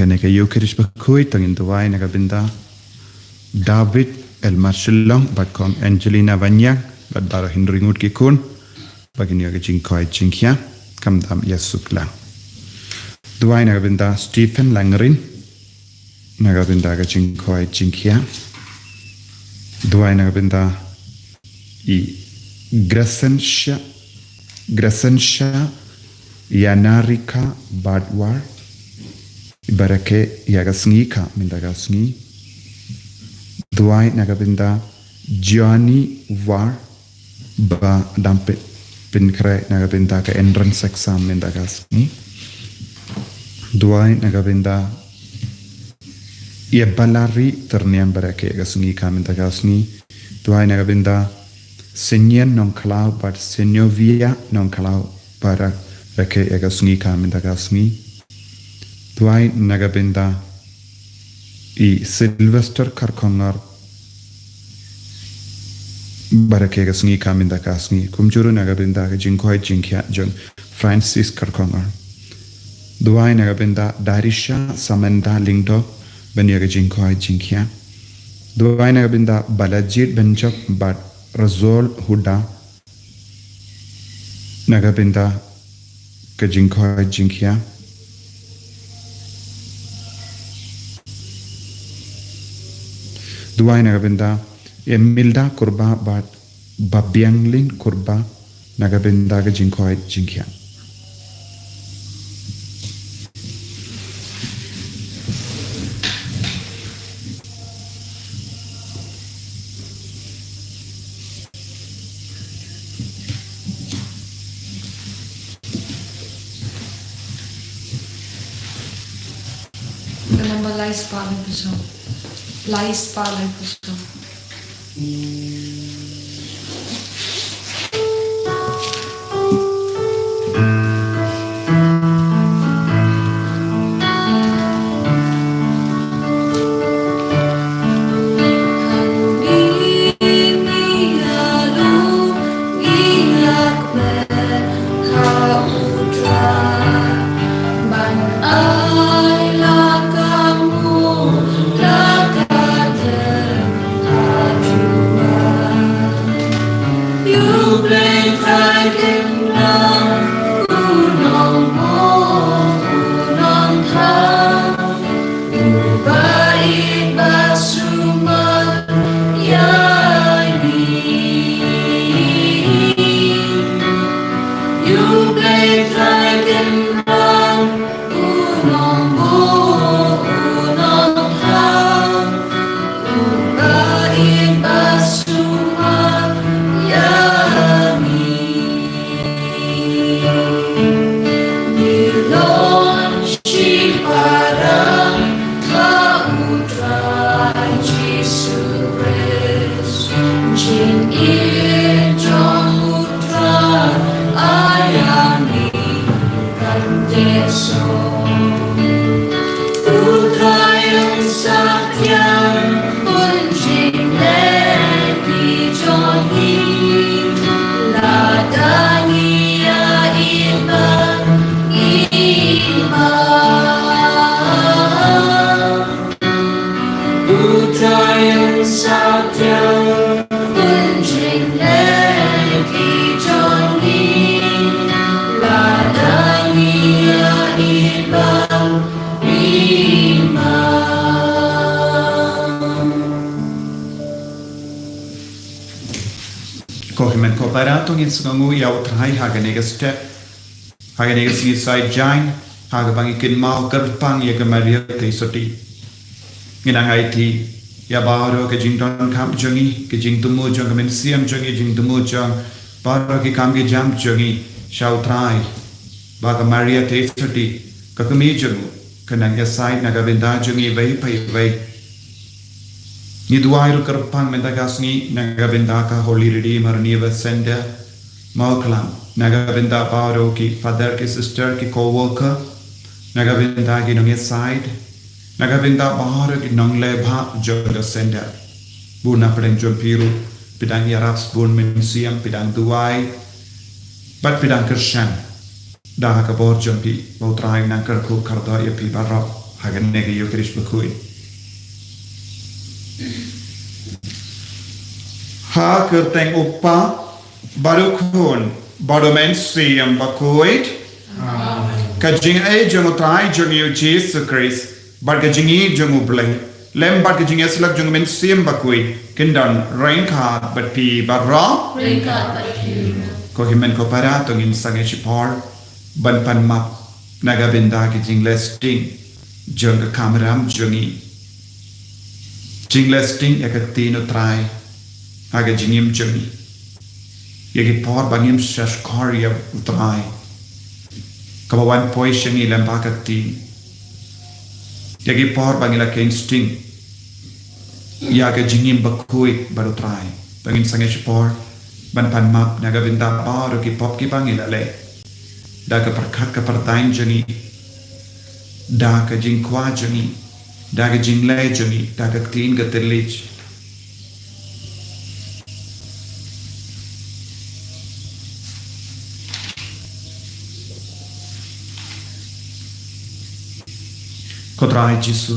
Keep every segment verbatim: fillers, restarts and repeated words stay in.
kane ka Eucharist bakhuid, to ngin duwai na ka bynta David Elmar Shillong, bad Kong Angelina Wanyang, bad baroh hynriew ngut ki khun, ba kin ïoh ka jingkoit jingkhiah, khamtam ïa suk lang. Duwai na ka bynta Stephen Langrin, na ka bynta ka jingkoit jingkhiah. Duwai na ka bynta i Gracentia, Gracentia Yanarika Badwar, i ba rakhe ïa ka sngi ka mynta ka sngi. Duwai na ka bynta Johnny War, ba dang pyn-, pynkhreh na ka bynta ka entrance exam mynta ka sngi. Duwai na ka bynta ïa Balari Tyrniam, ba rakhe ïa ka sngi ka mynta ka sngi. Duwai na ka bynta Senyen Nongkhlaw bad Senyovia Nongkhlaw, ba rakhe ïa ka sngi ka mynta ka sngi. Duwai na ka bynta i Sylvester Karkhongor, ba rakhe ïa ka sngi ka mynta ka sngi. Kumjuh ruh na ka bynta ka jingkoit jingkhiah jong Francis Karkhongor. Duwai na ka bynta Darisha Samantha Lyngdoh, ban ïoh ka jingkoit jingkhiah. Duwai na ka bynta Balajit Benjop bad Razol Huda, na ka bynta ka jingkoit jingkhiah. Duwai na ka bynta Emilda Kurba bad Babianglin Kurba, na ka bynta ka jingkoit jingkhiah. Ka number lai spah laiphew saw. Lai spah laiphew saw. Ko hynmen ko para, to ngin sngewnguh ïa U Trai ha kane ka step. Ha kane ka sngi Saitjaiñ, ha kaba ngi kynmaw kyrpang ïa ka Maria Theisotti. Ngi nang aiti ïa baroh ka jingdonkam jong ngi, ka jingthmu jong ka mynsiem jong ngi, jingthmu jong baroh ki kam ki jam jong ngi sha U Trai, ba ka Maria Theisotti, ka kmie jong u, kan nang ïasaid na ka bynta jong ngi iwei pa iwei. Ngi duwai ruh kyrpang mynta ka sngi na ka bynta ka Holy Redeemer Renewal Center Mawklam, na ka bynta baroh ki father, ki sister, ki co-worker, na ka bynta ki nongïasaid, na ka bynta baroh ki nongleh bha jong ka center. Bun na pdeng jong phi ruh phi dang ïarap sbun mynsiem, phi dang duwai bad phi dang kyrshan. Da ha ka bor jong phi, ba U Trai un nang kyrkhu kyrdoh ïa phi baroh ha kane ka Eucharist bakhuid. Ha ka kyrteng U Kpa, bad U Khun, bad U Mynsiem Bakhuid. Ka jingïeit jong U Trai jong ngi U Jisu Khrist, bad ka jingïeit jong U Blei, lem bad ka jingïasyllok jong U Mynsiem Bakhuid, kin don ryngkat bad phi baroh. Ryngkat bad phi. Ko hynmen ko para, to ngin sangeh shipor ban pan map na ka bynta ka jingleh sting jong ka kamram jong ngi. Jingleh sting ïa ka ktien U Trai ha ka jingim jong ngi. Ïa ki por ba ngim shahshkor ïa U Trai, kaba wan poi sha ngi lem bad ka ktien. Ïa ki por ba ngi la kheiñ sting ïa ka jingim bakhuid bad U Trai, to ngin sangeh shipor ban pan map na ka bynta baroh ki pop kiba ngi la leh, da ka pyrkhat ka pyrthei jong ngi, da ka jingkwah jong ngi, da ka jingleh jong ngi, da ka ktien ka thylliej. Ko Trai Jisu,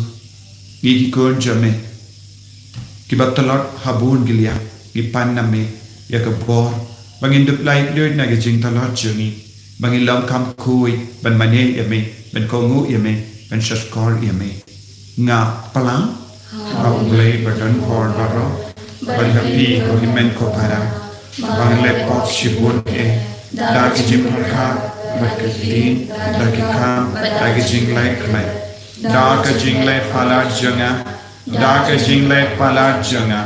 ngi ki khun jong Me kiba tlot ha bun ki liang, ngi pan na Me ïa ka bor ba ngin dup laitluid na ka jingtlot jong ngi, ba ngin long kham khuid ban mane ïa Me, ban kohnguh ïa Me, ban shahshkor ïa Me. Nga pla ha U Blei badonbor baroh, bad ha phi ko hynmen ko para, ba ngan leh pop shibun eh, da ka jingpyrkhat, bad ka ktien, da ki kam, da ka jingleh khlem, da ka jingleh palat jong nga, da ka jingleh palat jong nga,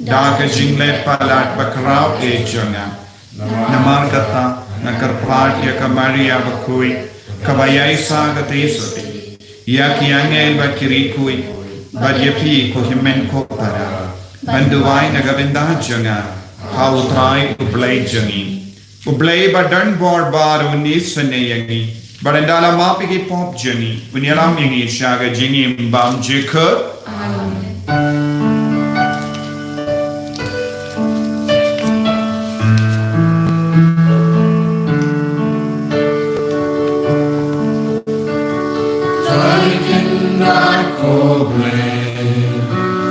da ka jingleh palat bakhraw eh jong nga. Namar kata nga kyrpad ïa ka Maria bakhuid, kaba ïaisah ka Theisotti, ïa ki angel bad ki riewkhuid, bad ïa phi ko hynmen ko para, ban duwai na ka bynta jong nga ha U Trai U Blei jong ngi. U Blei badonbor baroh un isynei ïa ngi, bad ynda la map ïa ki pop jong ngi, un ïalam ïa ngi sha ka jingim bymjukut. Amen. Trai Kynrad ko Blei,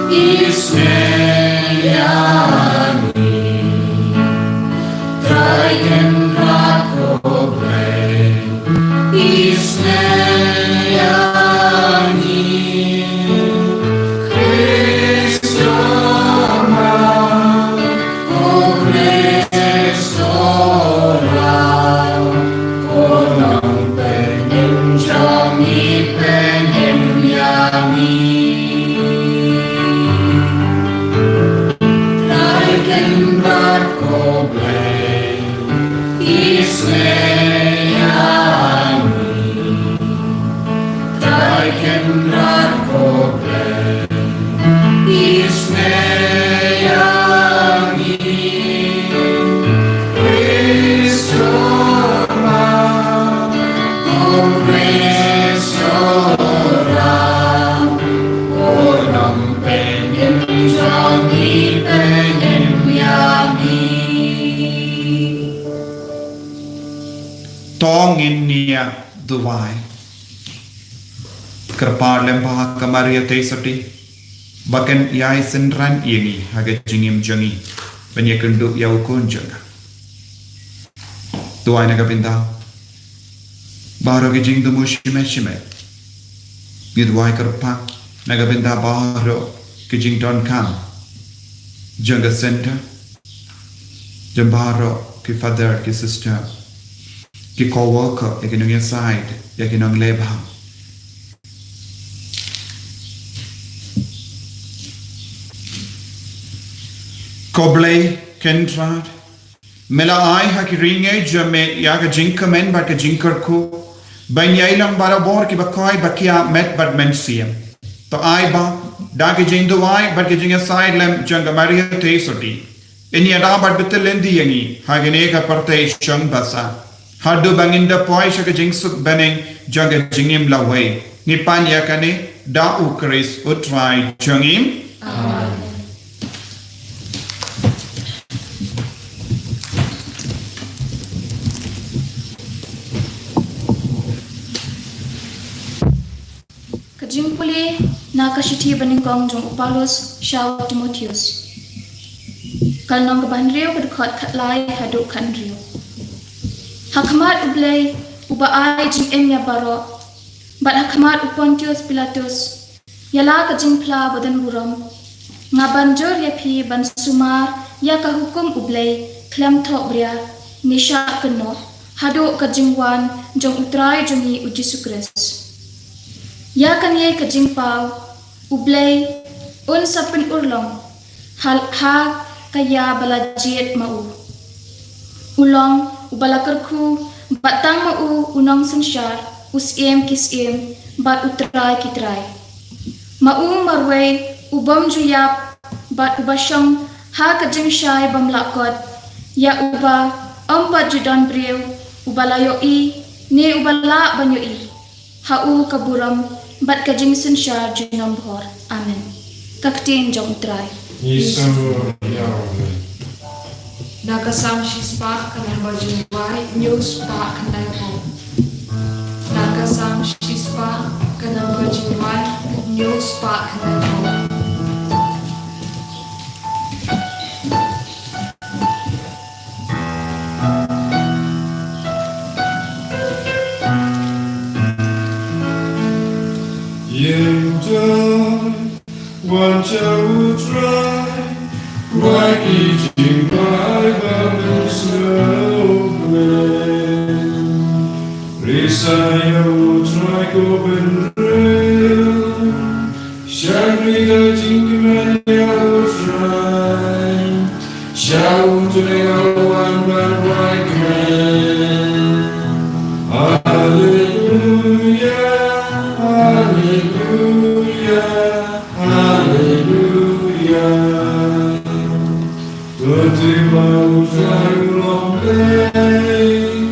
isynei ïa ngi. Trai Kynrad ko Blei, isynei ïa ngi. Khrist, ko Khrist, ko Nongpynim jong ngi, pynim ïa ngi. Trai Kynrad ko Blei, isynei ïa ngi. Trai Kynrad ko Blei, isynei ïa ngi. Khrist, ko Khrist, ko Nongpynim jong ngi, pynim ïa ngi. To ngin ïa duwai. Kyrpad lem bad ka Maria Theisotti, ba kan ïai synran ïa ngi ha ka jingim jong ngi, ban ïakynduh ïa u Khun jong nga. Duwai na ka bynta baroh ki jingthmu shimet shimet. Ngi duwai kyrpad na ka bynta baroh ki jingdonkam jong ka center, jong baroh ki father, ki sister, ki co-worker, ïa ki nongïasaid, ïa ki nongleh bha. Ko Blei Kynrad, Me la ai ha ki ri ngeit jong Me ïa ka jingkmen bad ka jingkyrkhu, ban ïai long barabor kiba koit ba kiar met bad mynsiem. To ai ba da ki jingduwai bad ki jingïasaid lem jong ka Maria Theisotti, yn ïada bad btylli ïa ngi ha kane ka pyrthei shong basa, haduh ba ngin da poi sha ka jingsuk bneng jong ka jingim lawei. Ngi pan ïa kane da U Khrist U Trai jong ngi. Amen. Ka jingpule na ka shithi banyngkong jong u Paulus sha u Timotheus. Ka lynnong kaba hynriew, ka dkhot khatlai haduh khathynriew. Ha khmat U Blei, uba ai jingim ïa baroh, bad ha khmat u Pontius Pilatus, ïa la ka jingphla badonburom, nga ban jur ïa phi ban sumar ïa ka hukum U Blei khlem thohbria ne shah kynnoh, haduh ka jingwan jong U Trai jong ngi u Jisu Khrist. Ïa kane ka jingpaw, U Blei un sa pynurlong ha, ha ka ïa ba la jied ma u. U long uba la kyrkhu, bad tang ma u u nongsynshar, u Syiem ki syiem, bad u Trai ki trai. Ma u marwei u bym ju ïap, bad uba shong ha ka jingshai bym lah kot, ïa uba ym pat ju don briew uba la ïohi ne uba lah ban ïohi. Ha u ka burom bad ka jingsynshar junom bhor. Amen. Ka ktien jong U Trai. Ngi sngewbha ïa U Blei. Na ka Salm shispah ka namba jingwai, hynñiew spah khyndai phew. Na ka Salm shispah ka namba jingwai, hynñiew spah khyndai phew. Ïeng jong wan sha U Trai, wai ki jingwai ba mynsngew kmen. Risa ïa U Trai ko bynriew, shakri da jingkmen ïa U Trai. Sha U Trai nga wan ban wai kmen. Haleluya, haleluya, haleluya. To tip ba U Trai u long Blei,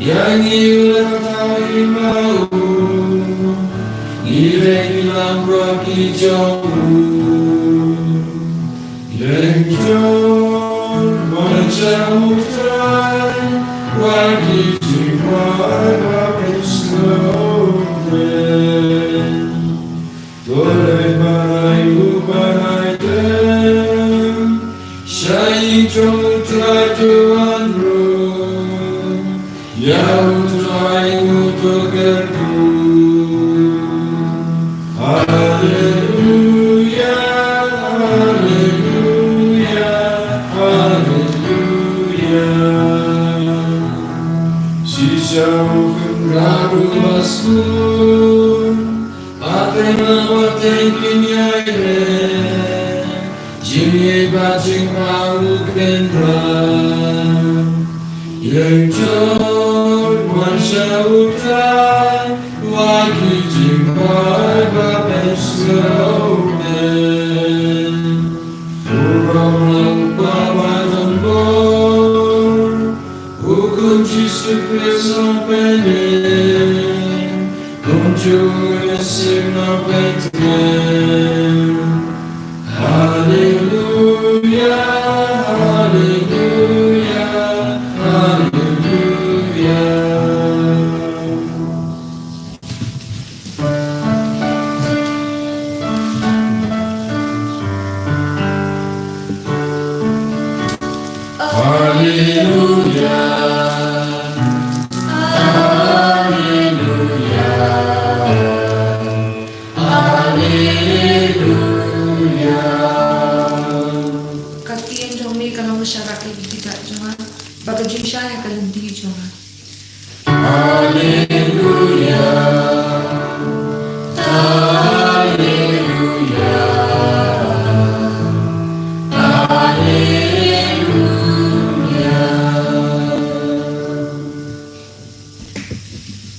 ïa ngi u la kynthei ma u, ngi dei ki lam bad ki jong u. Ïeng jong wan sha U Trai, wai ki jingwai ba mynsngew kmen. To leit ban ai u ban ai tem, sha ïing jong U Trai to wan rung. Ïa U Trai nguh to kyrkhu. Haleluya, haleluya, haleluya. Shisha u Kynrad uba suk, Pateng la pateng kin ïai leh, jingïeit bad jingpang u Kynrad. Ïeng jong wan sha U Trai, wai ki jingwai ba mynsngew kmen. U ram la u Kpa ba don bor, u Khun Jisu Khrist Nongpynim, kumjuh u Mynsiem Nongpynkhreh. Haleluya, haleluya, haleluya. Haleluya. Haleluya. Haleluya. Ka ktien jong me ka long ka sharak ïa ki kjat jong nga, bad ka jingshai ïa ka lynti jong nga. Haleluya. Haleluya. Haleluya.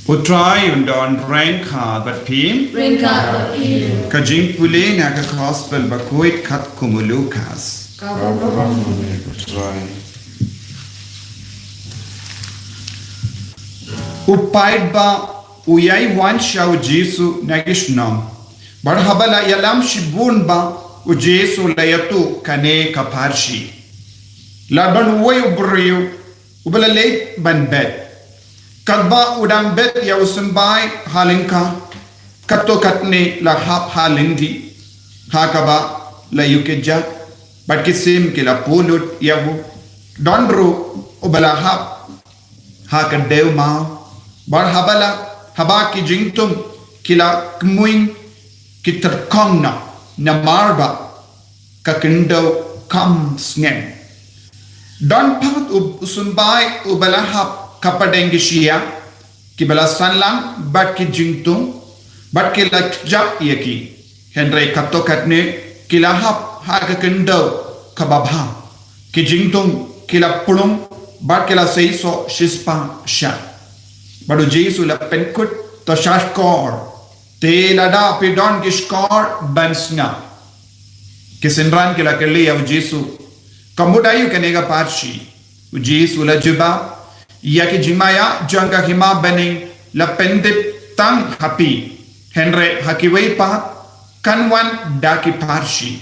U Trai un don ryngkat bad phi. Ryngkat bad phi. Ka jingpule na ka Gospel bakhuid katkum u Lukas. Ka burom ïa me, U Trai. U paidbah u ïai wan sha u Jisu na ki shnong. Bad haba la ïalam shibun ba u Jisu la ïathuh kane ka pharshi. La don uwei u briew uba la leit ban bet. Katba u dang bet ïa u symbai ha lyngkha, Katto katne la hap ha lynti ha kaba la ïoh kjat, bad ki sim ki la pynlut ïa u. Don ruh uba la hap ha ka dew maw, bad haba la, haba ki jingthung ki la kmuin, ki tyrkhong noh, namar ba ka khyndew kam sngen. Don pat u, u symbai uba la hap ha pdeng ki shyiap kiba la sanlang bad ki jingthung, bad ki la kjat ïa ki. Hynrei katto katne ki la hap ha ka khyndew kaba bha. Ki jingthung ki la pynlong bad ki la seisoh shispah shah. Bad u Jisu u la pynkut, to shah shkor. Te lada phi don ki shkor, ban sngap. Ki synran ki la kylli ïa u Jisu, ka mut aïu kane ka pharshi? U Jisu u la jubab, ïa ki jingmaïa jong ka hima bneng la pyntip tang ha phi. Hynrei ha kiwei pat kan wan da ki pharshi.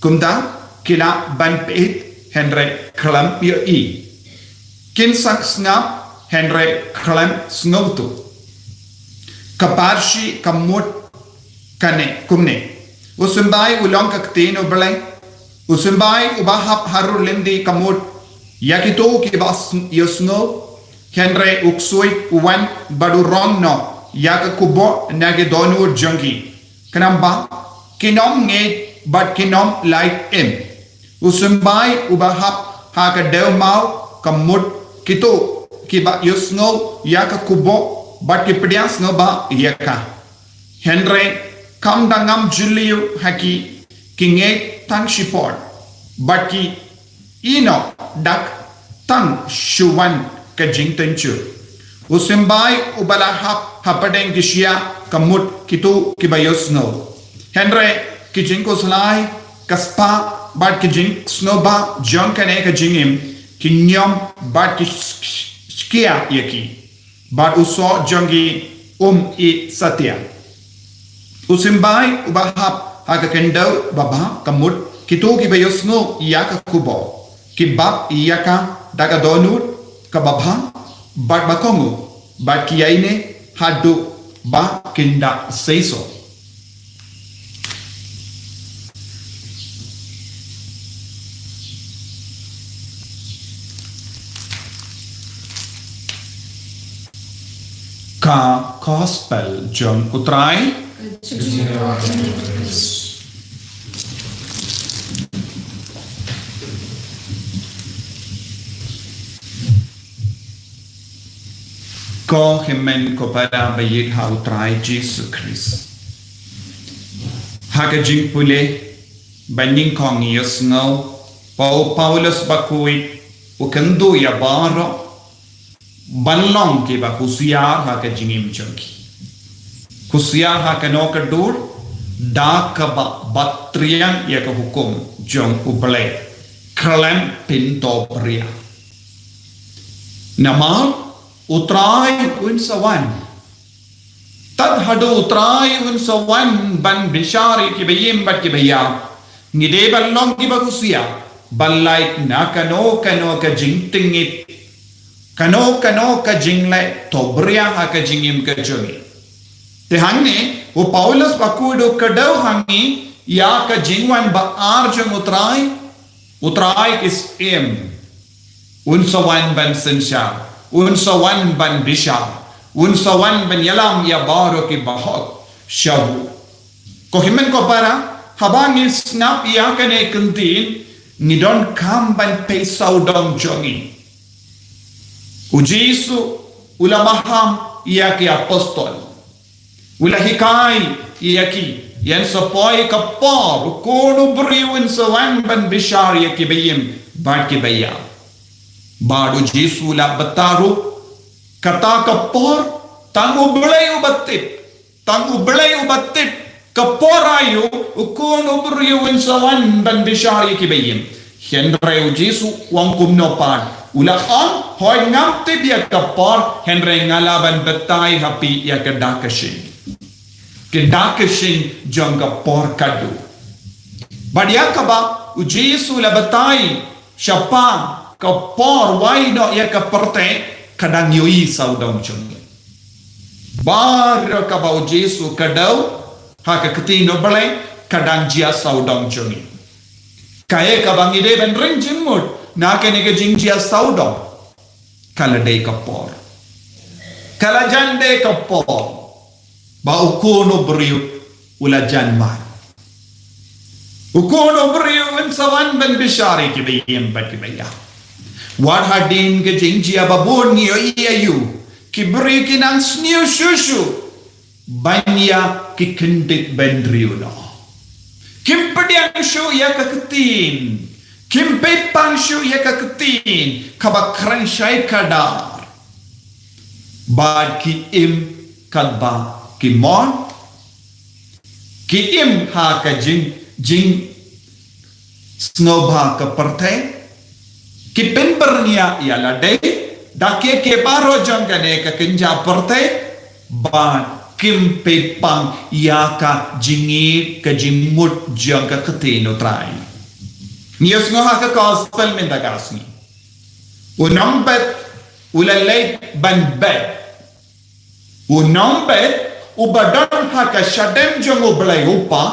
Kumta ki lah ban peit, hynrei khlem ïohi. Kin sak sngap, hynrei khlem sngewthuh. Ka pharshi ka mut kane kumne: U symbai u long ka ktien U Blei. U symbai uba hap harud lynti ka mut ïa kito kiba s-, ïohsngew. Hynrei u ksuid u wan bad u rong noh ïa ka kpoh na ki dohnud jong ki, khnang ba kin ym ngeit bad kin ym lait im. U symbai uba hap ha ka dew maw ka mut kito kiba ïohsngew ïa ka kpoh bad ki pdiang sngewbha ïa ka. Hynrei kam da ngam jylliew ha ki, ki ngeit tang shipor, bad ki ïehnoh dak tang shu wan ka jingtynjuh. U symbai uba la hap ha pdeng ki shyiap ka mut kito kiba ïohsngew. Hynrei ki jingkhuslai, ka spah bad ki jingsngewbha jong kane ka jingim ki niam bad ki sh-, sh-, shkia ïa ki, bad u soh jong ki um ïeh satia. U symbai uba hap ha ka khyndew babha ka mut kito kiba ïohsngew ïa ka khubor, ki bap ïa ka da ka dohnud kaba bha bad ba kohnguh, bad ki ïaineh haduh ba kin da seisoh. Ka Gospel jong U Trai. Ko hynmen ko para ba ïeit ha U Trai Jisu Khrist. Ha ka jingpule ba nyngkong ngi ïohsngew ba u Paulus bakhuid u kyntu ïa baroh ban long kiba husiar ha ka jingim jong ki. Husiar ha kano ka dur? Da kaba bat triang ïa ka hukum jong U Blei, khlem pyndohbria. Namar U Trai un sa wan. Tad haduh U Trai un sa wan ban bishar ïa kiba im bad kiba ïap, ngi dei ban long kiba husiar ban lait na kano kano ka jingtngit, kano kano ka jingleh dohbria ha ka jingim ka jong ngi. Te hangne u Paulus bakhuid u kdew ha ngi ïa ka jingwan ba ar jong U Trai. U Trai ki syiem. Un sa wan ban synshar, un sa wan ban bishar, un sa wan ban ïalam ïa baroh ki bahok sha u. Ko hynmen ko para, haba ngi sngap ïa kane ka ktien, ngi donkam ban peit sawdong jong ngi. U Jisu u la maham ïa ki apostol. U la hikai ïa ki, ïa sa poi ka por, u Khun u briew un sa wan ban bishar ïa kiba im bad kiba ïap. Bad u Jisu u la batai ruh, kata ka por, tang U Blei uba tip, tang U Blei uba tip ka por aïu u Khun u briew un sa wan ban bishar ïa kiba im. Hynrei u Jisu u ong kumno pat? U la ong, hooid ngam tip ïa ka por, hynrei nga lah ban batai ha phi ïa ka dak ka shin. Ka dak ka shin jong ka por ka dei. Bad ïa kaba u Jisu u la batai shaphang ka por wai noh ïa ka pyrthei, ka dang ïohi sawdong jong ngi. Baroh kaba u Jisu u kdew ha ka ktien u Blei, ka dang jia sawdong jong ngi. Kaei kaba ngi dei ban ring jingmut na kane ka jingjia sawdong? Ka la dei ka por. Ka la jan dei ka por ba u Khun u briew u la jan wan. U Khun u briew un sa wan ban bishar ïa kiba ïeit bad kiba ïap. Wat hadien ka jingjia ba bun ngi ïohi ïa u, ki briew ki nang sniew shuh shuh ban ïa ki kyndit bynriew noh. Kim pdiang shuh ïa ka ktien, kim peit pang shuh ïa ka ktien kaba kren shai kdar. Bad ki im katba ki mon, ki im ha ka jing, jingsngewbha ka pyrthei, ki pynbyrngia ïa lade da kiei kiei baroh jong kane ka kynja pyrthei, bad kim peit pang ïa ka jingïeit ka jingmut jong ka ktien u Trai. Ngi ïohsngew ha ka gospel mynta ka sngi, u nongbet u la leit ban bet. U nongbet uba don ha ka shadem jong u Blei u Kpa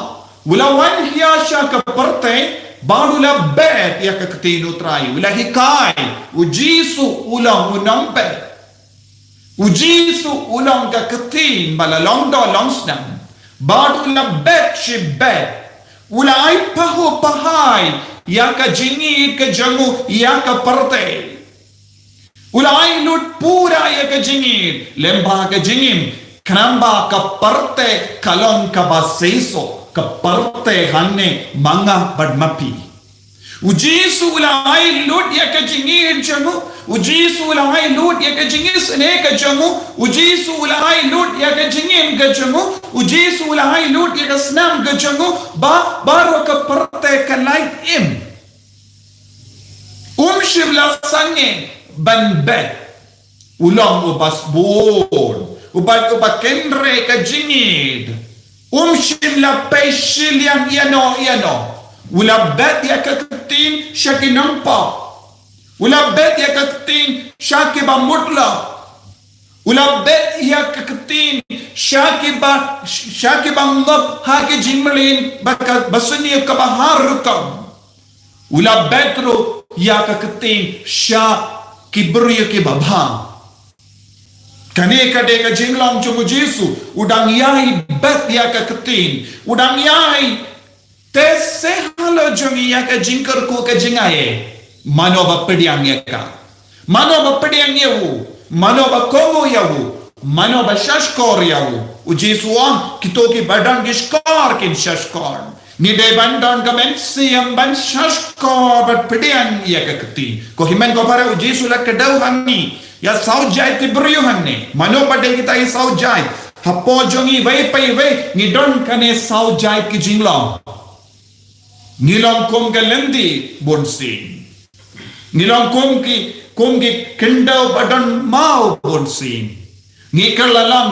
u la wan hiar sha ka pyrthei bad u la bet ïa ka ktien u Trai, u la hikai. U Jisu u long u nongbet. U Jisu u long ka ktien ba la long doh long snam, bad u la bet shi bet. U la ai pahuh pahai ïa ka jingïeit ka jong u ïa ka pyrthei. U la ai lut pura ïa ka jingïeit lem bad ka jingim, khnang ba ka pyrthei ka long kaba seisoh, ka pyrthei hangne ma nga bad ma phi. U Jisu u la ai lut ïa ka jingïeit jong u. U Jisu u la ai lut ïa ka jingisynei ka jong u. U Jisu u la ai lut ïa ka jingim ka jong u. U Jisu u la ai lut ïa ka snam ka jong u. Ba, baroh ka pyrthei ka lait im. Um shym la sangeh ban bet. U long uba sbun, uba, uba kynrei ka jingïeit. Um shym la pei shiliang ïano ïano. U la bet ïa ka ktien sha ki nongpop. U la bet ïa ka ktien sha kiba mutlop. U la bet ïa ka ktien sha kiba, sha kiba ngop ha ki jingmlien ba ka, ba sniew kaba har rukom. U la bet ruh ïa ka ktien sha ki briew kiba bha. Kane ka dei ka jinglong jong u Jisu, u dang ïai bet ïa ka ktien, u dang ïai test halor jong ïa ka jingkyrkhu ka jingai. Mano ba pdiang ïa ka? Mano ba pdiang ïa u? Mano ba kohnguh ïa u? Mano ba shahshkor ïa u? U Jisu u ong, kito kiba don ki shkor kin shahshkor. Ngi dei ban don ka mynsiem ban shahshkor bad pdiang ïa ka ktien. Ko hynmen ko para, u Jisu u la kdew ha ngi ïa saw jait ki briew hangne. Mano ba dei kita ki saw jait? Hapoh jong ngi iwei pa iwei ngi don kane saw jait ki jinglong. Ngi long kum ka lynti bunsien. Ngi long kum ki, kum ki khyndew ba don maw bunsien. Ngi kylla long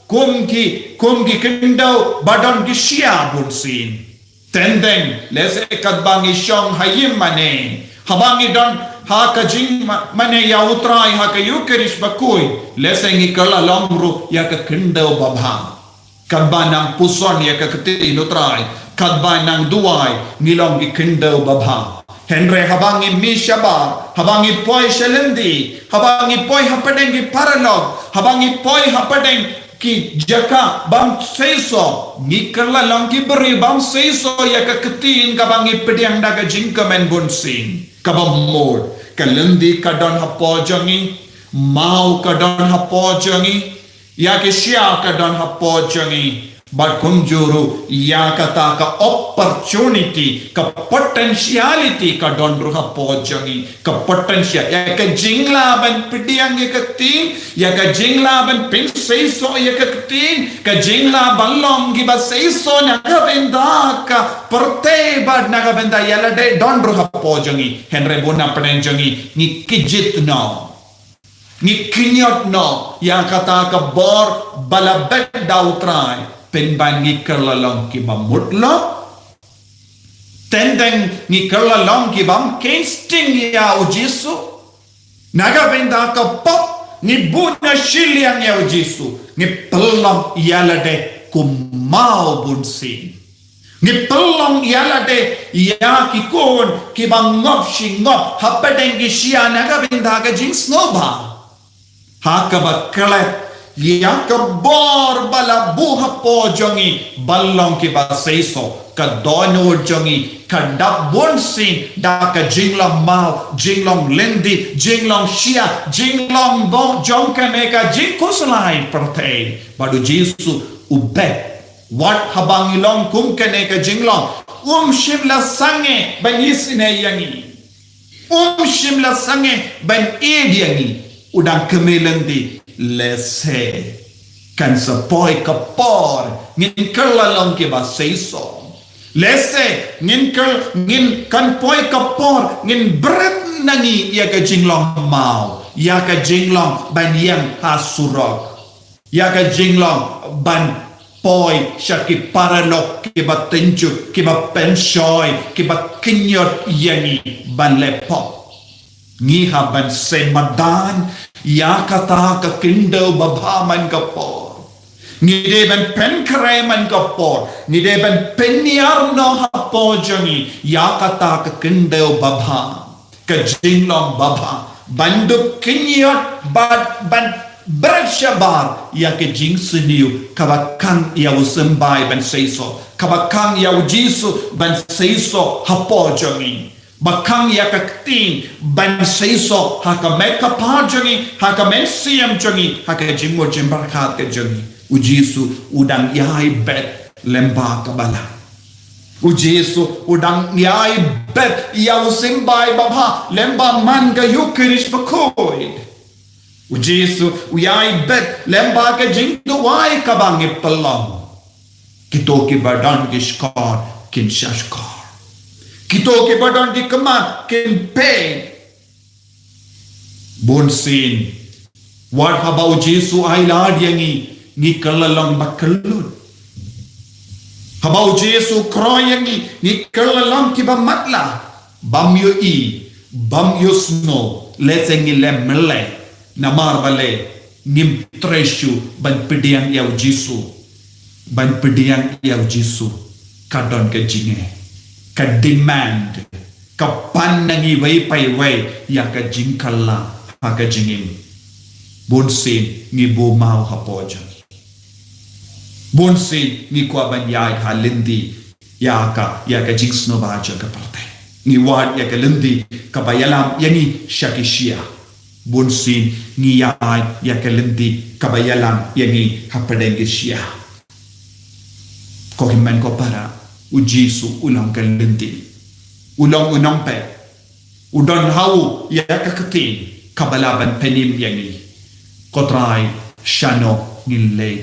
kum ki, kum ki khyndew ba don ki shia bunsien. Teng teng, lehse katba ngi shong ha ïing mane, haba ngi don ha ka jingmane ïa u Trai ha ka Eukharist bakhuid, lehse ngi kylla long ruh ïa ka khyndew babha. Katba nang puson ïa ka ktien u Trai, katba nang duwai, ngi long ki khyndew babha. Hynrei haba ngi mih shabar, haba ngi poi sha lynti, haba ngi poi hapdeng ki paralok, haba ngi poi hapdeng ki jaka bym seisoh, ngi kylla long ki briew bym seisoh ïa ka ktien kaba ngi pdiang da ka jingkmen bunsien. Kaba mut, ka lynti ka don hapoh jong ngi, maw ka don hapoh jong ngi, ïa ki shia ka don hapoh jong ngi, bad kumjuh ruh ïa kata ka opportunity, ka potentiality ka don ruh hapoh jong ngi. Ka potential, ïa ka jingla ban pdiang ïa ka ktien, ïa ka jingla ban pynseisoh ïa ka ktien, ka jingla ban long kiba seisoh na ka bynta ka pyrthei bad na ka bynta ïa lade don ruh hapoh jong ngi. Hynrei bun na pdeng jong ngi, ngi kjit noh. Ngi kynjat noh ïa kata ka bor ba la bet da u Trai, pynban ngi kylla long kiba mutlop. Teng teng ngi kylla long ki bym kheiñ sting ïa u Jisu. Na ka bynta ka pop ngi bun na shiliang ïa u Jisu. ngi pynlong ïa lade kum maw bunsien. Ngi pynlong ïa lade ïa ki khun kiba ngop shi ngop hapdeng ki shyiap na ka bynta ka jingsngewbha. Ha kaba klet ïa ka bor ba la buh hapoh jong ngi ban long kiba seisoh, ka dohnud jong ngi ka dap bunsien da ka jinglong maw, jinglong lynti, jinglong shyiap, jinglong bor jong kane ka jingkhuslai pyrthei. Bad U Jisu u bet, wat haba ngi long kum kane ka jinglong, um shym la sangeh ban isynei ïa ngi. Um shym la sangeh ban ïeit ïa ngi. U dang kmen lynti, lehse kan sa poi ka por ngin kylla long kiba seisoh. Lehse ngin kyl, ngin kan poi ka por ngin bret na ngi ïa ka jinglong maw, ïa ka jinglong ban ïeng ha surok, ïa ka jinglong ban poi sha ki paralok kiba tynjuh, kiba pynshoi, kiba kynñiot ïa ngi ban leh pop. Ngi hap ban sei madan ïa kata ka khyndew babha man ka por. Ngi dei ban pynkhreh man ka por. Ngi dei ban pynïar noh hapoh jong ngi ïa kata ka khyndew babha, ka jinglong babha, ban dup kynñiot bad ban bret shabar ïa ka jingsniew kaba khang ïa u symbai ban seisoh, kaba khang ïa U Jisu ban seisoh hapoh jong ngi, ba khang ïa ka ktien ban seisoh ha ka met ka phad jong ngi, ha ka mynsiem jong ngi, ha ka jingmut jingpyrkhat ka jong ngi. U Jisu u dang ïai bet lyngba kaba la U Jisu u dang ïai bet ïa u symbai babha lyngba man ka Eukharist bakhuid. U Jisu u ïai bet lyngba ka jingduwai kaba ngi pynlong. Kito kiba don ki shkor kin sha shkor. Kito kiba don ki khmat kin peit. Bunsien, wat haba U Jisu ailad ïa ngi, ngi kylla long ba kyllut. Haba U Jisu khroh ïa ngi, ngi kylla long kiba matlah. Bym ïohi, bym ïohsngew, lehse ngi leh mele. Namar balei ngim trei shuh ban pdiang ïa U Jisu. Ban pdiang ïa U Jisu ka don ka jingeh, ka demand, ka pan na ngi iwei pa iwei ïa ka jingkylla ha ka jingim. Bunsien ngi buh maw hapoh jong ngi. Bunsien ngi kwah ban ïaid ha lynti ïa ka, ïa ka jingsngewbha jong ka pyrthei. Ngi wad ïa ka lynti kaba ïalam ïa ngi sha ki shyiap. Bunsien ngi ïaid ïa ka lynti kaba ïalam ïa ngi hapdeng ki shyiap. Ko hynmen ko para, U Jisu u long ka lynti. U long u nongpeit. U don ha u ïa ka ktien kaba lah ban pynim ïa ngi. Ko Trai, shano ngin leit,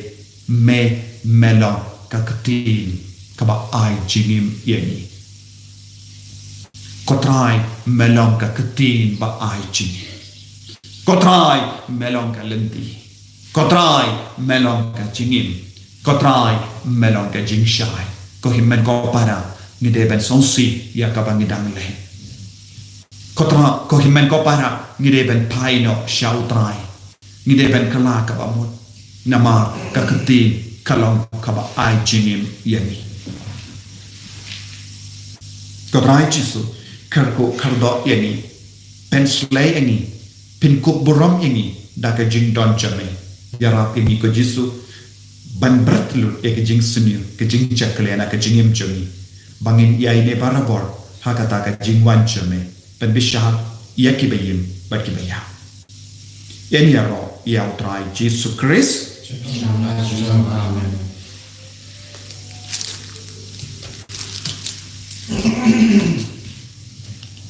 me, me long ka ktien kaba ai jingim ïa ngi. Ko Trai, me long ka ktien ba ai jingim. Ko Trai, me long ka lynti. Ko Trai, me long ka jingim. Ko Trai, me long ka jingshai. Ko hynmen ko para, ngi dei ban sngewsih ïa kaba ngi dang leh. Ko Trai, ko hynmen ko para, ngi dei ban phai noh sha U Trai. Ngi dei ban kylla kaba mut. Namar ka ktien ka long kaba ai jingim ïa ngi. Ko Trai Jisu, kyrkhu kyrdoh ïa ngi. Pynsleh ïa ngi. Pynkup burom ïa ngi da ka jingdon jong me. Ïarap ïa ngi ko Jisu ban bret lut ïa ka jingsniew, ka jingjakhlia na ka jingim jong ngi. Ba ngin ïai ne barabor ha kata ka jingwan jong me. Pynbishar ïa kiba im bad kiba ïap. Ïa ngi ïaroh ïa U Trai Jisu Khrist. Amen.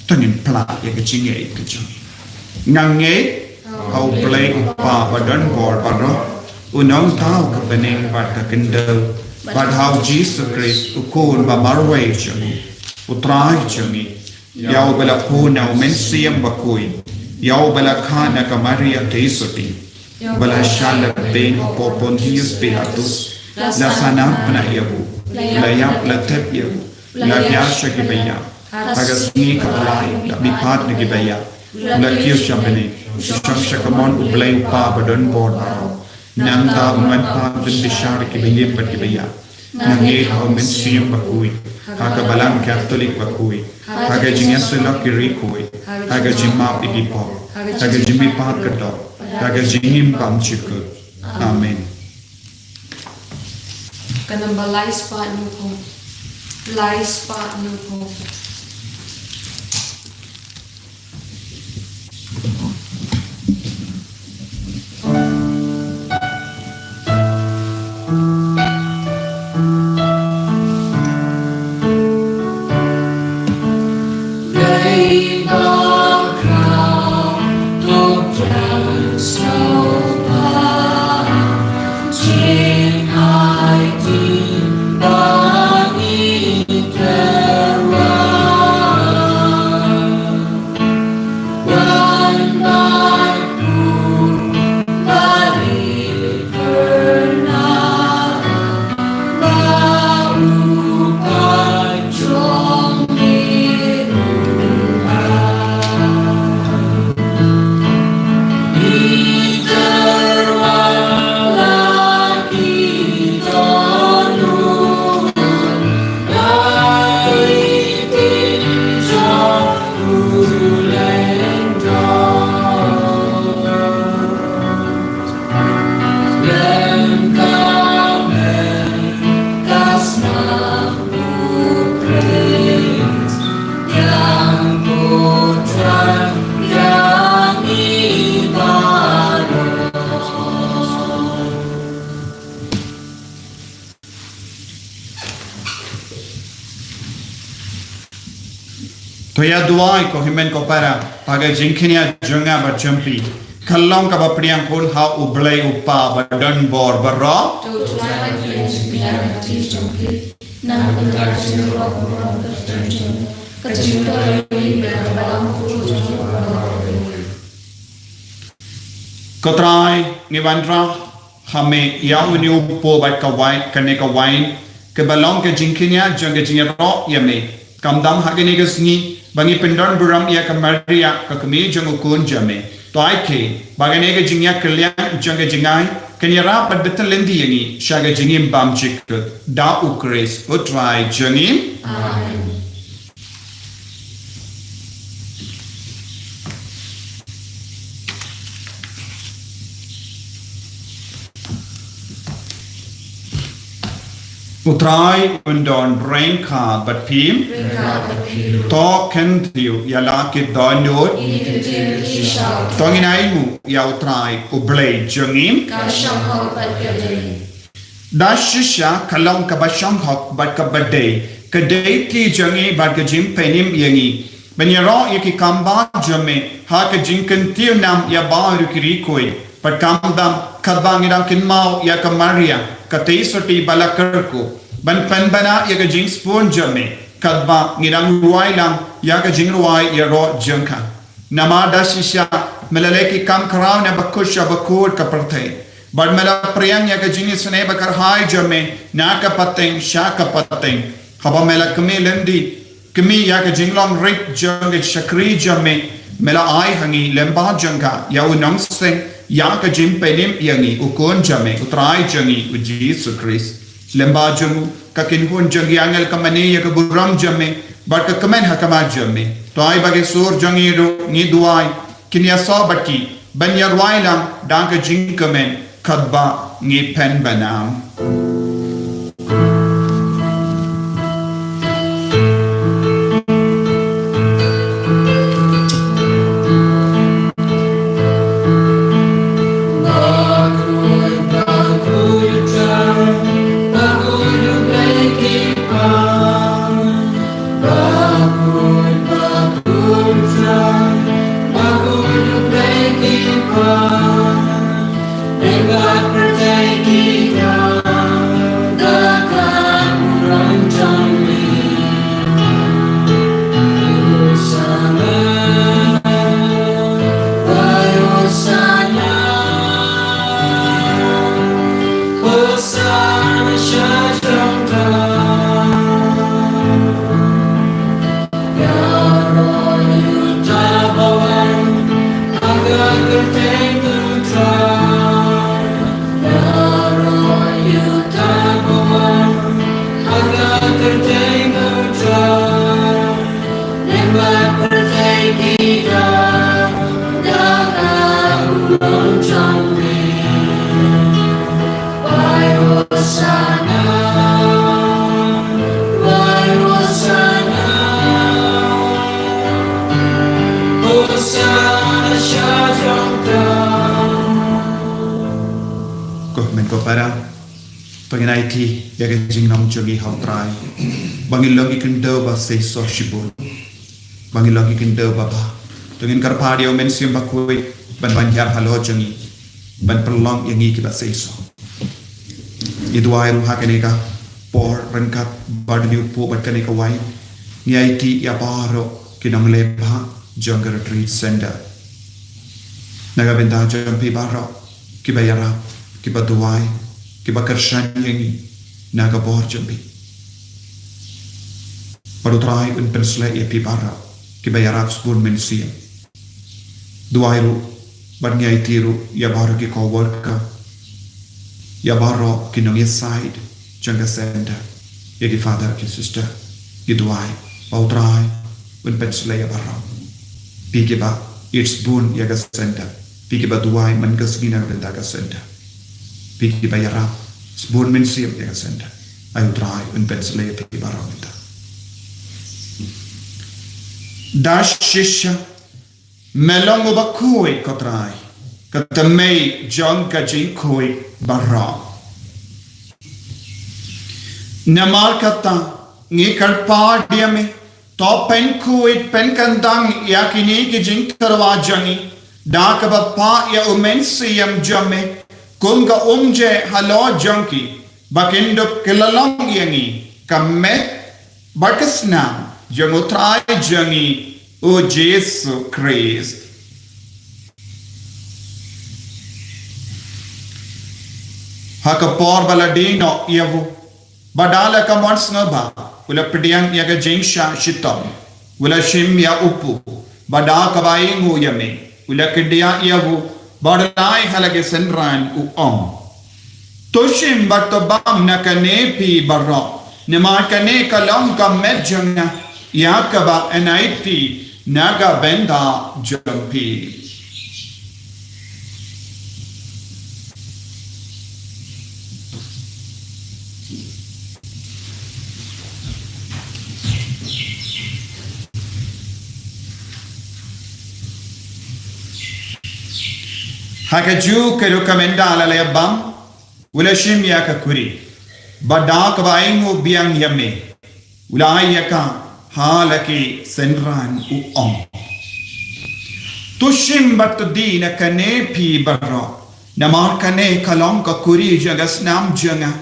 To ngin phla ïa ka jingngeit ka jong ngi. Nga ngeit ha U Blei U Kpa ba don bor baroh, U Nongthaw ka bneng bad ka khyndew, bad ha U Jisu Khrist U Khun ba marwei jong ngi, U Trai jong ngi. Ïa uba la phun na U Mynsiem Bakhuid, ïa uba la kha na ka Maria Theisotti, uba la shah lehbeiñ hapoh Pontius Pilatus, la sah na bnai ïa u, la ïap la thep ïa u, la hiar sha kiba ïap, ha ka sngi kaba lai la mihpat na kiba ïap, la kiew sha bneng, la shong sha kamon U Blei U Kpa ba don bor baroh. Nangta un wan pat ban bishar ïa kiba im bad kiba ïap. Nga ngeit ha u Mynsiem Bakhuid, ha ka Balang Katholik bakhuid, ha ka jingïasyllok ki riewkhuid, ha ka jingmap ïa ki pop, ha ka jingmihpat ka doh, ha ka jingim bymjukut. Amen. Ka namba lai spah hynñiew phew. Lai spah hynñiew phew. To ïa duwai ko hynmen ko para, ba ka jingkñia jong nga bad jong phi kan long kaba pdiang khun ha U Blei U Kpa ba don bor baroh. To u Trai un pdiang jingkñia ha ka jingim jong phi. Nangta ka jingïaroh baroh ka jong phi, ka jingïaroh ïa u Balang Bakhuid jong phi baroh. Ko Trai, ngi wanrah ha me ïa une u pot bad ka wai-, kane ka wain, kaba long ka jingkñia jong ka jingïaroh ïa me. Khamtam ha kane ka sngi ba ngi pyndonburom ïa ka Maria, ka kmie jong u Khun jong me. To ai khublei ba kane ka jingïakylliang jong ka jingai kan ïarap bad bthah lynti ïa ngi sha ka jingim bymjukut. Da U Khrist U Trai jong ngi. Amen. U Trai un don ryngkat bad phi. Ryngkat bad phi. To kyntiew ïa la ki dohnud. Ngin kyntiew ïa ki sha. To ngin ainguh ïa U Trai U Blei jong ngi. Ka shong hok bad ka dei. Da shisha ka long kaba shong hok bad kaba dei, ka dei ka jong ngi bad ka jingpynim ïa ngi ban ïaroh ïa ki kam ba jong me ha ka jingkyntiew nam ïa baroh ki riewkhuid. Bad khamtam katba ngi dang kynmaw ïa ka Maria, ka tei sotti ba la kyrkhu, ban pynbna ïa ka jingsbun jong me katba ngi dang rwai lang ïa ka jingrwai ïaroh jong ka. Namar da shisha me la leh ki kam khraw na bakut sha bakut ka pyrthei. Bad me la pdiang ïa ka jingisynei ba kyrhai jong me na ka pateng sha ka pateng. Haba me la kmie lynti, kmie ïa ka jinglong rit jong ka shakri jong me, me la ai ha ngi lyngba jong ka ïa u nongseng ïa ka jingpynim ïa ngi, u Khun jong me, U Trai jong ngi, U Jisu Khrist. Lyngba jong u ka kynhun jong ki angel ka mane ïa ka burom jong me bad ka kmen ha khmat jong me. To ai ba ki sur jong ngi ruh, ngi duwai, kin ïasoh bad ki ban ïarwai lang da ka jingkmen katba ngi pynbna. Ko para, to ngin aiti ïa ka jingnang jong ngi ha u Trai, ba ngin long ki khyndew ba seisoh shibun, ba ngin long ki khyndew ba bha. To ngin kyrpad ïa u Mynsiem Bakhuid ban wan hiar halor jong ngi, ban pynlong ïa ngi kiba seisoh. Ngi duwai ruh ha kane ka por ryngkat bad une u pur bad kane ka wine, ngi aiti ïa baroh ki nongleh bha jong ka Retreat Center. Na ka bynta jong phi baroh kiba ïarap, kiba duwai, kiba kyrshan ïa ngi na ka bor jong phi. Bad u Trai un pynshlei ïa phi baroh kiba ïarap sbun mynsiem. Duwai ruh bad ngi aiti ruh ïa baroh ki co-worker, ïa baroh ki nongïasaid jong ka center, ïa ki father, ki sister. Ngi duwai ba u Trai un pynshlei ïa baroh. Phi kiba ïeit sbun ïa ka center, phi kiba duwai man ka sngi na ka bynta ka center, phi kiba ïarap sbun mynsiem ïa ka center, ai u Trai un pynshlei ïa phi baroh mynta. Da shisha me long uba khuid, ko Trai, ka tymmen jong ka jingkhuid baroh. Namar kata ngi kyrpad ïa me, to pynkhuid pynkyndang ïa kine ki jingtyrwa jong ngi da kaba pah ïa u Mynsiem jong me kum ka umjer halor jong ki, ba kin dup ki la long ïa ngi ka met bad ka snam jong u Trai jong ngi u Jisu Khrist. Ha ka por ba la die noh ïa u, ba da la ka mon sngewbha, u la pdiang ïa ka jingshah shitom, u la shim ïa u pur, ba da kaba ainguh ïa me, u la kdiah ïa u, bad u la ai ha la ki synran, u ong: To shim bad to bam na kane phi baroh, namar kane ka long ka met jong nga, ïa kaba yn aiti na ka bynta jong phi. Ha kajuh ka rukom ynda la leh bam, u la shim ïa ka kuri, bad da kaba ainguh biang ïa me, u la ai ïa ka ha la ki synran, u ong: To shim bad to die na kane phi baroh, namar kane ka long ka kuri jong ka snam jong nga,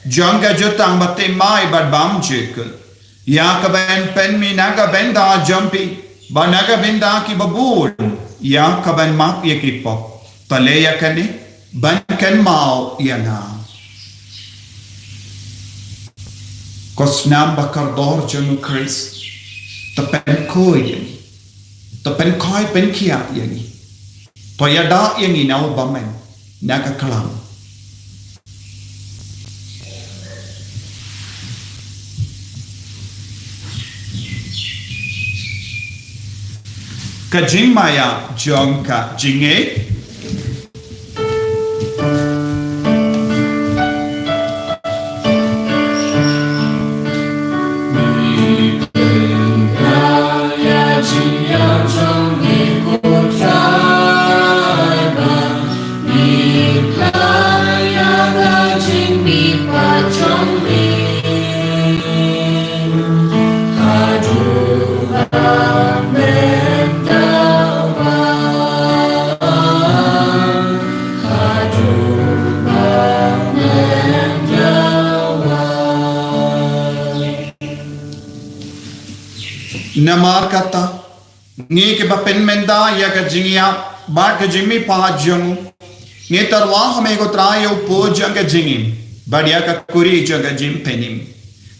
jong ka jutang ba thymmai bad bymjukut, ïa kaban pynmih na ka bynta jong phi bad na ka bynta kiba bun, ïa kaban map ïa ki pop. To leh ïa kane ban kynmaw ïa nga. Ko snam ba kordor jong u Khrist, to pynkhuid ïa ngi, to pynkhuid pynkhiah ïa ngi, to ïada ïa ngi na u bymman na ka khlam. Ka jingmaïa jong ka jingngeit. Namar kata, ngi kiba pynmynta ïa ka jingïap bad ka jingmihpat jong u, ngi tyrwa ha me ko Trai ïa u pur jong ka jingim bad ïa ka kuri jong ka jingpynim.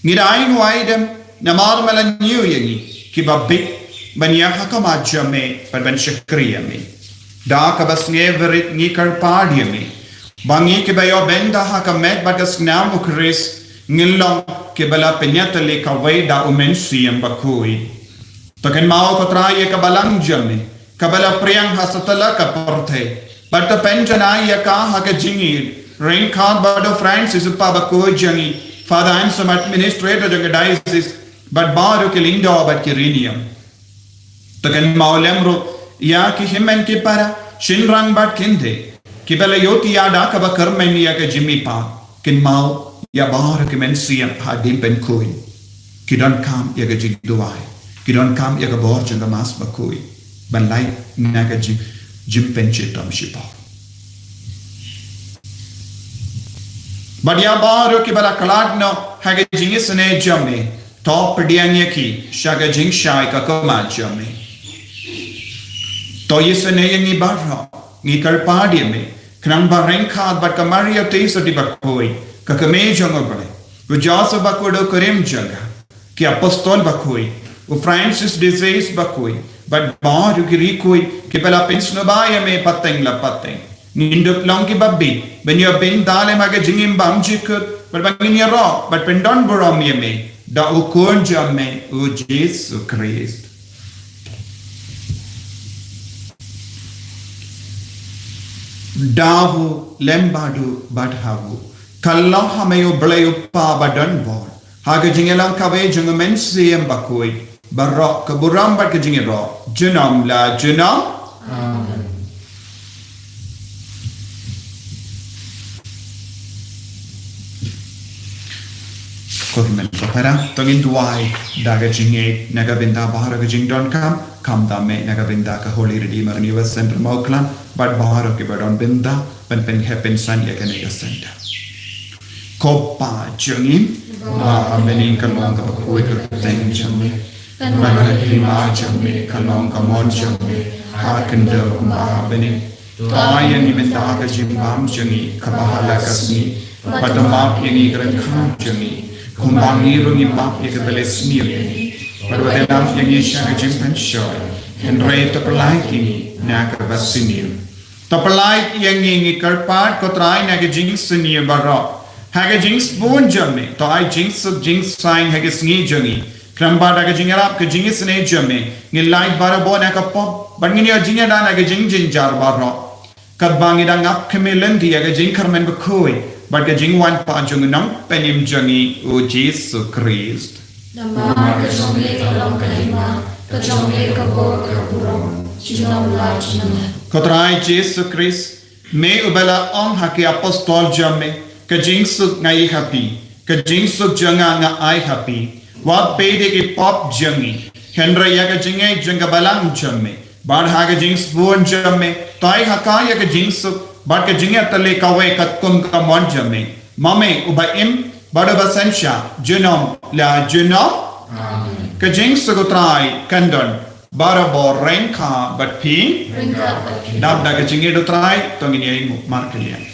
Ngi da ainguh aidem namar me la ñiew ïa ngi kiba bit ban ïaid ha khmat jong me bad ban shakri ïa me. Da kaba sngewrit ngi kyrpad ïa me ba ngi kiba ïoh bynta ha ka met bad ka snam u Khrist ngin long kiba la pynïatylli kawei da u Mynsiem Bakhuid. To kynmaw ko Trai ïa ka balang jong me kaba la pdiang ha satlak ka pyrthei, bad to pynjanai ïa ka ha ka jingïeit ryngkat bad u Francis u Papa bakhuid jong ngi, Father Anselm, administrator jong ka diocese, bad baroh ki lyngdoh bad ki riewniam. To kynmaw lem ruh ïa ki hynmen ki para, shynrang bad kynthei, kiba la ïoh ïa da kaba kyrmen ïa ka jingmihpat, kynmaw ïa baroh ki mynsiem hadien pynkhuid ki donkam ïa ka jingduwai, ki donkam ïa ka bor jong ka Mass Bakhuid ban lait na ka jing, jingpynshitom shipor. Bad ïa baroh kiba la khlad noh ha ka jingisynei jong me, to pdiang ïa ki sha ka jingshai ka khmat jong me. To isynei ïa ngi baroh, ngi kyrpad ïa me, khnang ba ryngkat bad ka Maria Theisotti Bakhuid, ka kmie jong U Blei, u Joseph Bakhuid u kurim jong ka, ki apostol bakhuid, u Francis de Sales Bakhuid, bad baroh ki riewkhuid kiba la pynsngewbha ïa me pateng la pateng, ngin dup long kiba bit ban ïa bynta lem ha ka jingim bymjukut, bad ba ngin ïaroh bad pyndonburom ïa me da u Khun jong me, u Jisu Khrist. Da u lem bad u bad ha u, ka long ha me U Blei U Kpa badonbor, ha ka jingïalang kawei jong U Mynsiem Bakhuid, baroh ka burom bad ka jingïaroh junom la junom. Amen. Ko hynmen ko para, to ngin duwai da ka jingngeit na ka bynta baroh ka jingdonkam, khamtam eh na ka bynta ka Holy Redeemer Renewal Centre Mawklam bad baroh kiba don bynta ban pynheh pynsan ïa kane ka centre. Ko Pa jong ngi, ba ha bneng, ka long kaba khuid ka kyrteng jong me. Ka long ka hima jong me, ka long ka mon jong me, ha ka khyndew kumba ha bneng. To ai ïa ngi mynta ka jingbam jong ngi kaba ha la ka sngi, bad to map ïa ngi ki ryngkat jong ngi, kumba ngi ruh ngi map ïa kita kiba sniew ïa ngi. Bad wat ïalam ïa ngi sha ka jingpynshoi, hynrei to pyllait ïa ngi na kaba sniew. To pyllait ïa ngi, ngi kyrpad ko Trai, na ka jingsniew baroh. Ha ka jingsbun jong me, to ai jingsuk jingsaiñ ha ka sngi jong ngi. Khnang ba da ka jingïarap ka jingisynei jong me, ngin lait barabor na ka pop, bad ngin ïoh jingïada na ka jingjynjar baroh, katba ngi dang ap khmih lynti ïa ka jingkyrmen bakhuid bad ka jingwan pat jong u Nongpynim jong ngi, u Jisu Khrist. Namar ka jong me ka long ka hima, ka jong me ka bor, ka burom, junom la junom. Ko Trai Jisu Khrist, me uba la ong ha ki apostol jong me, ka jingsuk nga ai ha phi, ka jingsuk jong nga nga ai ha phi. Wat peit ïa ki pop jong ngi, hynrei ïa ka jingngeit jong ka Balang jong me. Bad ha ka jingsbun jong me, to ai ha ka ïa ka jingsuk bad ka jingïatylli kawei katkum ka mon jong me. Ma me uba im bad uba synshar junom la junom. Amen. Ka jingsuk u Trai kan don barabor ryngkat bad phi. Ryngkat bad phi. Dap da ka jingïeit u Trai, to ngin ïa ïeng markylliang.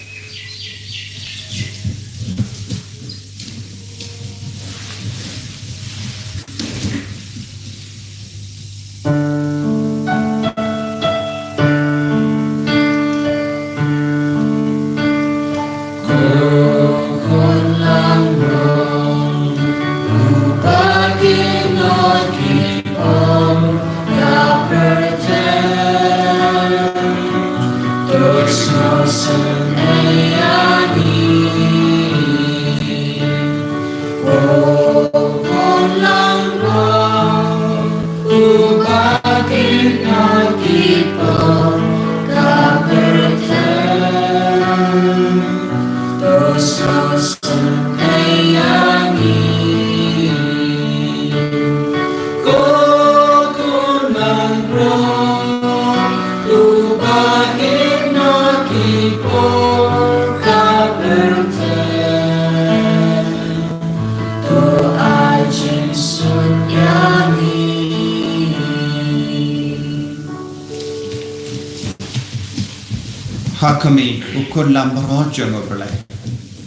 Ha khmih, u khun lambrot jong U Blei.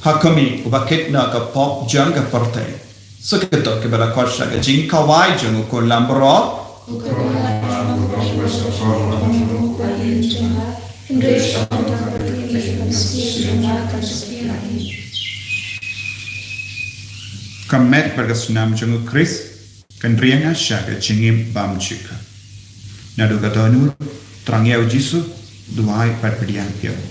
Ha khmih, uba kit na ka pop jong ka pyrthei. Sa kito kiba la khot sha ka jingkhawai jong u khun lambrot. Ka met bad ka snam jong u Khrist kan ri ïa nga sha ka jingim bymjukut. Naduh ka dohnud, thrang ïa u Jisu, duwai bad pdiang ïa u.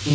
Ko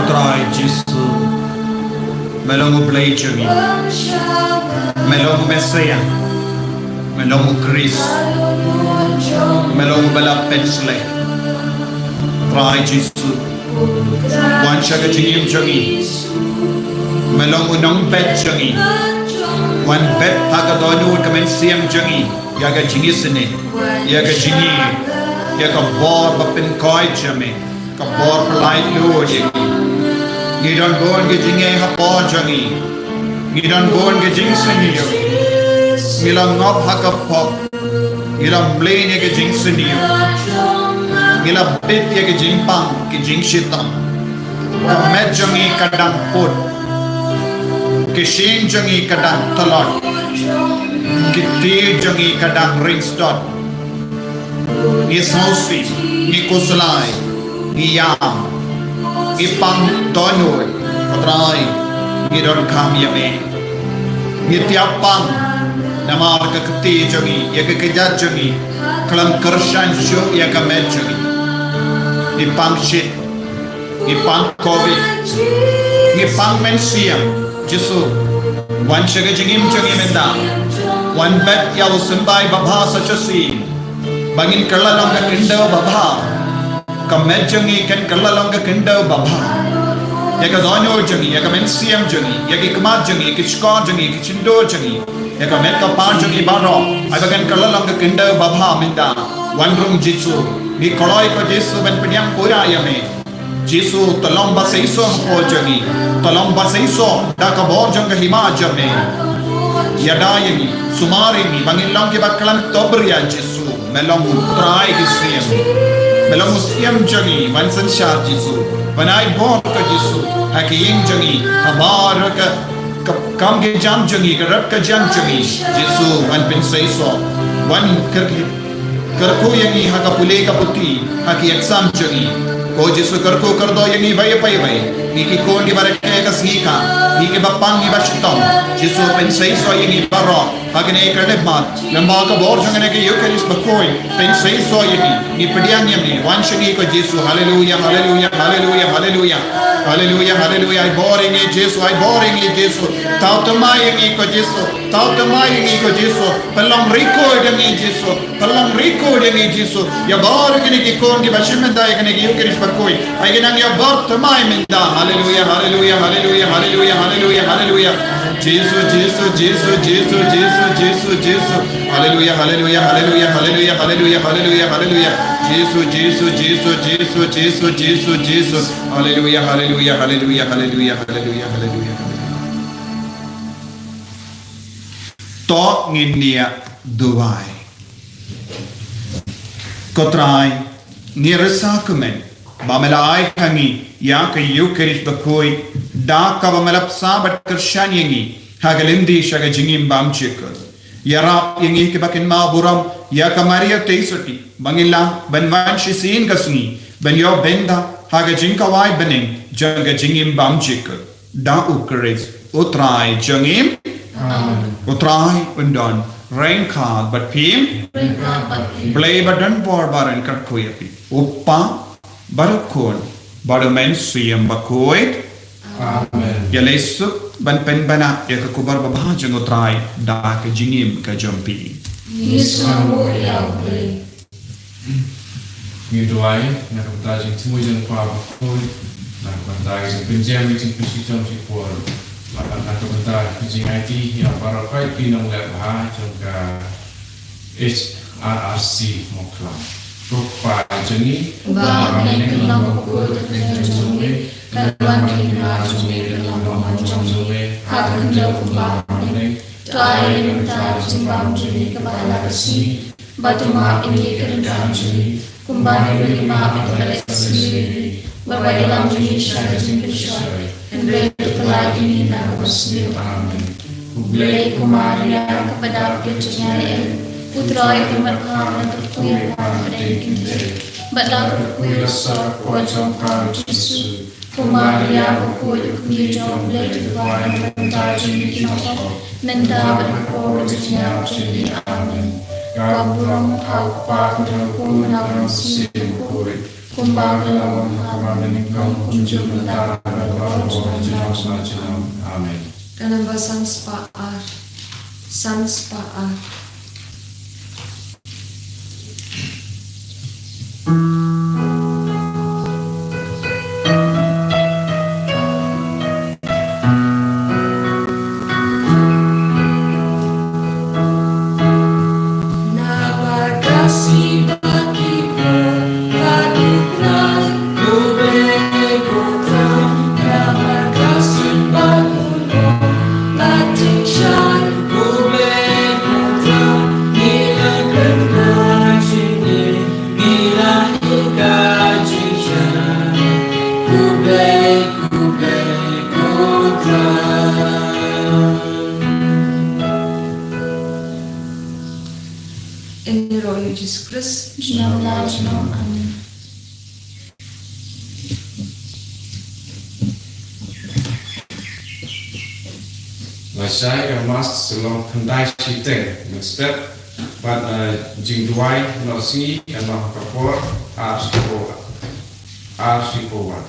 Trai Jisu, me long U Blei jong ngi. Me long U Messaïah. Me long U Khrist. Me long Uba la pynsleh. Trai Jisu, wan sha ka jingim jong ngi. Me long U Nongbet jong ngi. Wan bet ha ka dohnud ka mynsiem jong ngi ïa ka jingisynei, ïa ka jingïeit, ïa ka bor ba pynkoit jong me, ka bor ba laitluid ïa ngi. Ngi don bun ki jingeh hapoh jong ngi. Ngi don bun ki jingsniew. Ngi la ngop ha ka pop. Ngi la mlien ïa ki jingsniew. Ngi la bit ïa ki jingpang, ki jingshitom. Ka met jong ngi ka dang put. Ki shin jong ngi ka dang tlot. Ki kti jong ngi ka dang ring stot. Ngi sngewsih, ngi khuslai, ngi ïam, ngi pang dohnud, ko Trai, ngi donkam ïa me. Ngi tiap pang namar ka kti jong ngi, ïa ka kjat jong ngi, khlem kyrshan shuh ïa ka met jong ngi. Ngi pang shit, ngi pang covid, ngi pang mynsiem. Jisu, wan sha ka jingim jong ngi mynta. Wan bet ïa u symbai babha sa shisien, ba ngin kylla long ka khyndew babha. Ka met jong ngi kan kylla long ka khyndew babha. Ïa ka dohnud jong ngi, ïa ka mynsiem jong ngi, ïa ki khmat jong ngi, ïa ki shkor jong ngi, ïa ki shyntur jong ngi, ïa ka met ka phad jong ngi baroh, ai ba kan kylla long ka khyndew babha mynta. Wan rung Jisu. Ngi kloi ko Jisu ban pdiang pura ïa me. Jisu, to long ba seisoh hapoh jong ngi. To long ba seisoh da ka bor jong ka hima jong me. Ïada ïa ngi, sumar ïa ngi, ba ngin long kiba khlem tobria Jisu. Me long U Trai ki siem. Me long U Siem jong ngi, wan synshar Jisu. Wan ai bor ko Jisu ha ki ïing jong ngi, ha baroh ka, ka kam ka jam jong ngi, ka rat ka jam jong ngi. Jisu, wan pynseisoh. Wan kyr-, kyrkhu ïa ngi ha ka pule ka puthi, ha ki exam jong ngi. Ko Jisu, kyrkhu kyrdoh ïa ngi iwei pa iwei. Ngi ki khun kiba rakhe ka sngi ka, ngi kiba pang ngi ba shitom. Jisu, pynseisoh ïa ngi baroh ha kane ka lehmat, lyngba ka bor jong kane ka Ïukharist bakhuid. Pynseisoh ïa ngi, ngi pdiang ïa me. Wan sha ngi ko Jisu. Haleluia, haleluia, haleluia, haleluia. Haleluia, haleluia. Ai bor ïa ngi Jisu, ai bor ïa ngi Jisu. Thaw thymmai ïa ngi ko Jisu. Thaw thymmai ïa ngi ko Jisu. Pynlong rykhuid ïa ngi Jisu. Pynlong rykhuid ïa ngi Jisu. Ïa bor ïa kine ki khun kiba shim mynta ïa kane ka Ïukharist bakhuid. Ai ki nang ïa bor thymmai mynta. Haleluia, haleluia, haleluia, haleluia, haleluia, haleluia. Jisu, Jisu, Jisu, Jisu, Jisu, Jisu, Jisu. Haleluia, haleluia, haleluia, haleluia, haleluia, haleluia, haleluia. Jisu, Jisu, Jisu, Jisu, Jisu, Jisu, Jisu. Haleluia, haleluia, haleluia, haleluia, haleluia, haleluia, haleluia. To ngin ïa duwai. Ko Trai, ngi risa kumne ba me la ai ha ngi ïa ka Ïukharist bakhuid, da kaba me la bsa bad kyrshan ïa ngi ha ka lynti sha ka jingim bymjukut. Ïarap ïa ngi kiba kynmaw burom ïa ka Maria Theisotti, ba ngin lah ban wan shisien ka sngi ban ïoh bynta ha ka jingkhawai bneng jong ka jingim bymjukut. Da U Khrist U Trai jong ngi. Amen. U Trai un don ryngkat bad phi. Ryngkat bad phi. Blei ba don bor baroh un kyrkhu ïa phi. U Kpa, bad U Khun, bad U Mynsiem Bakhuid. Amen. Ïa leit suk ban pynbna ïa ka khubor babha jong U Trai da ka jingim ka jong phi. Ngi sngewbha ïa U Blei. Ngi duwai na ka bynta jingthmu jong U Kpa Bakhuid, na ka bynta ka jingpynjem, ka jingpynshitom shipor, bad na ka bynta ka jingaiti ïa baroh ki nongleh bha jong ka H R R C Mawkhlam. Ko Kpa jong ngi, uba ha bneng, ka long ba kyrkhu ïa ka kyrteng jong me, kan wan ka hima jong me, kan long ba mon jong me ha ka khyndew kumba ha bneng. To ai ïa ngi mynta ka jingbam jong ngi kaba ha la ka sngi, bad to map ïa ngi ki ryngkat jong ngi, kumba ngi ruh ngi map ïa kiba leh ka sngi ïa ngi, bad wat ïalam jong ngi sha ka jingpynshoi, hynrei to pynlait ïa ngi na kaba sniew. Amen. U Blei, ko Maria kaba dap ka jingïaid, U Trai u la markhap na ka kyrkhu ïa pha hapdeng ki kynthei, bad da ka kyrkhu ïa ka sor ka por jong pha U Jisu. Ko Maria, ko kmie jong U Blei, to duwai ïa ngi bynta jong ngi ki nongpop, mynta bad ha ka por jong ka jingïap jong ngi. Amen. Ka burom ha U Kpa, ha U Khun bad ha U Mynsiem Bakhuid, kumba ka la long ha kaba nyngkong, kumjuh mynta, bad baroh ki jinglong jinglong. Amen. Ka namba san spah ar. San spah ar. Ïaroh ïa U Jisu Khrist. Junom la junom. Amen. Lashai ka Mass sa long khyndai shiteng mynstep, bad, eh, jingduwai noh sngi, eh, noh ka por ar shiphew, ar shiphew wan.